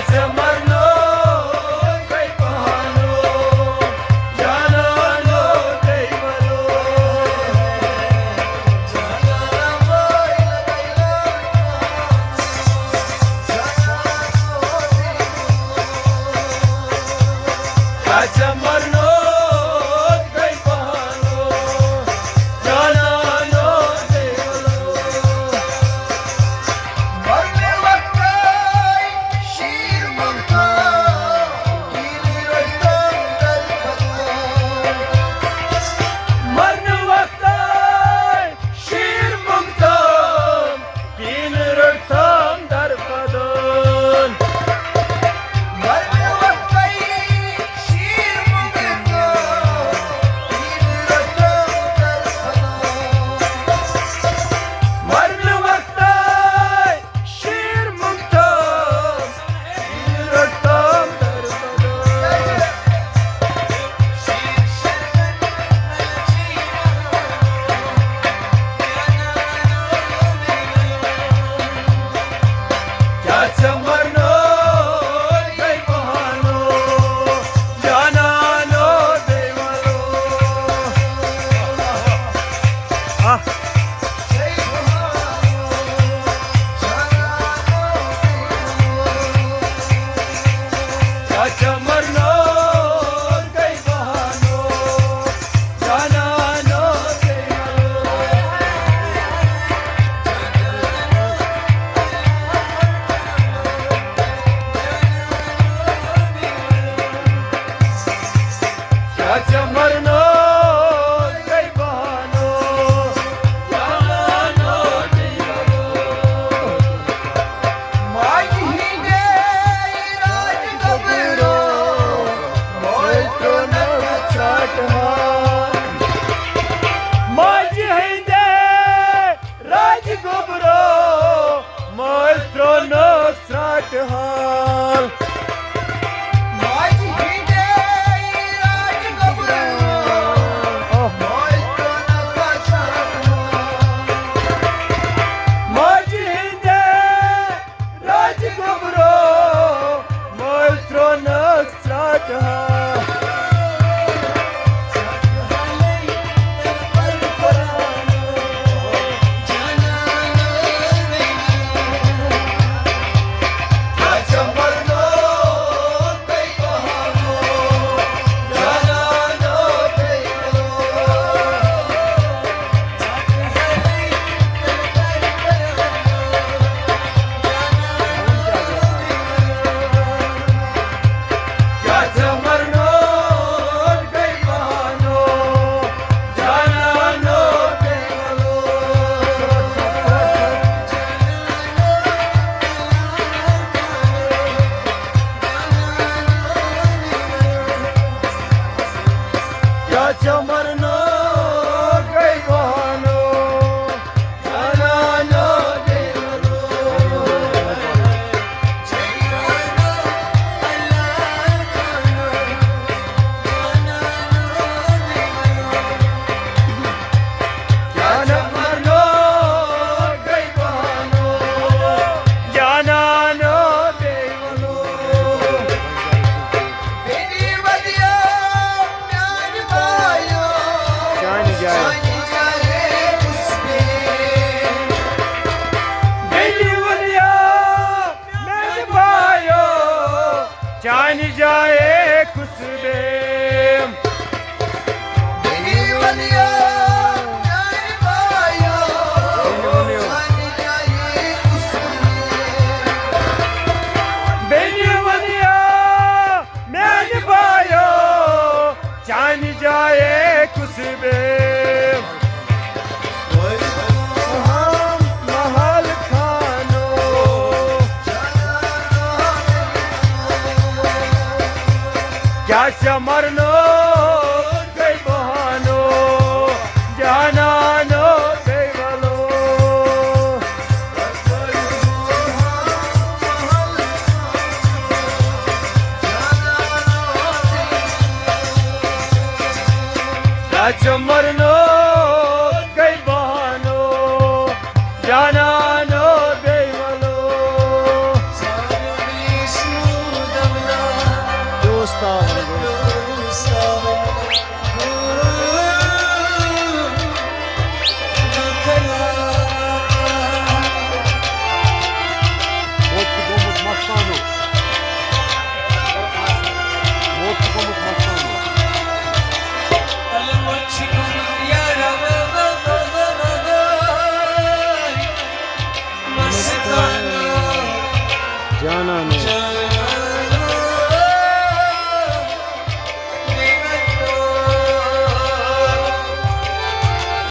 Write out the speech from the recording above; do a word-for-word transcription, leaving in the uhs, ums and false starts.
ژےٚ مرنو گٔے بہانو، جانانو بیٚیہِ ولو۔ جانانو بیٚیہِ ولو۔ جانانو بیٚیہِ ولو۔ ژےٚ مرنو گٔے بہانو، جانانو بیٚیہِ ولو۔ مرنہٕ وقتَے شیٖر منٛگتو، پیٖنہٕ رٔٹتم در بدر۔ مرنہٕ وقتَے شیٖر منٛگتم، پیٖنہٕ رٔٹتم در بدر۔ مرنہٕ وقتَے شیٖر منٛگتو، پیٖنہٕ رٔٹتم در بدر۔ مرنہٕ وقتَے شیٖر منٛگتم، پیٖنہٕ رٔٹتم در بدر۔ کیٛاہ ژےٚ مرنو گٔے بہانو، جانانو بیٚیہِ ولو۔ آہ۔ کیٛاہ ژےٚ مرنو گٔے بہانو، جانانو بیٚیہِ ولو۔ کیٛاہ ژےٚ مرنو گٔے بہانو، جانانو بیٚیہِ ولو۔ ماجہِ ہٕنٛدے راج گوٚبرو، مٲلۍ ترٛوونکھ ژاٹہٕ ہار۔ ماجہِ ہٕنٛدے راج گوٚبرو، مٲلۍ ترٛوونکھ ژاٹہٕ ہار۔ ماجہِ ہٕنٛدے راج گوٚبرو، آہ۔ مٲلۍ ترٛوونکھ ژاٹہٕ ہار۔ ماجہِ ہٕنٛدے راج گوٚبرو، مٲلۍ ترٛوونکھ ژاٹہٕ ہار۔ کیٛاہ ژےٚ مرنو گٔے بہانو، جانانو بیٚیہِ ولو۔ کیٛاہ ژےٚ مرنو گٔے بہانو، جانانو بیٚیہِ ولو۔ بیٚنہِ ولیا میانہِ بایو، چانہِ جایہِ۔ چانہِ جایہِ کُس بیٚیہِ؟ بیٚنہِ ولیا میانہِ بایو، چانہِ جایہِ کُس بیٚیہِ؟ بیٚنہِ ولیا میانہِ بایو، چانہِ جایہِ کُس بیٚیہِ؟ بیٚنہِ ولیا میانہِ بایو، چانہِ جایہِ کُس بیٚیہِ؟ محل خانو۔ کیٛاہ ژےٚ مرنو گٔے بہانو، جانانو بیٚیہِ ولو۔ کیٛاہ ژےٚ مرنو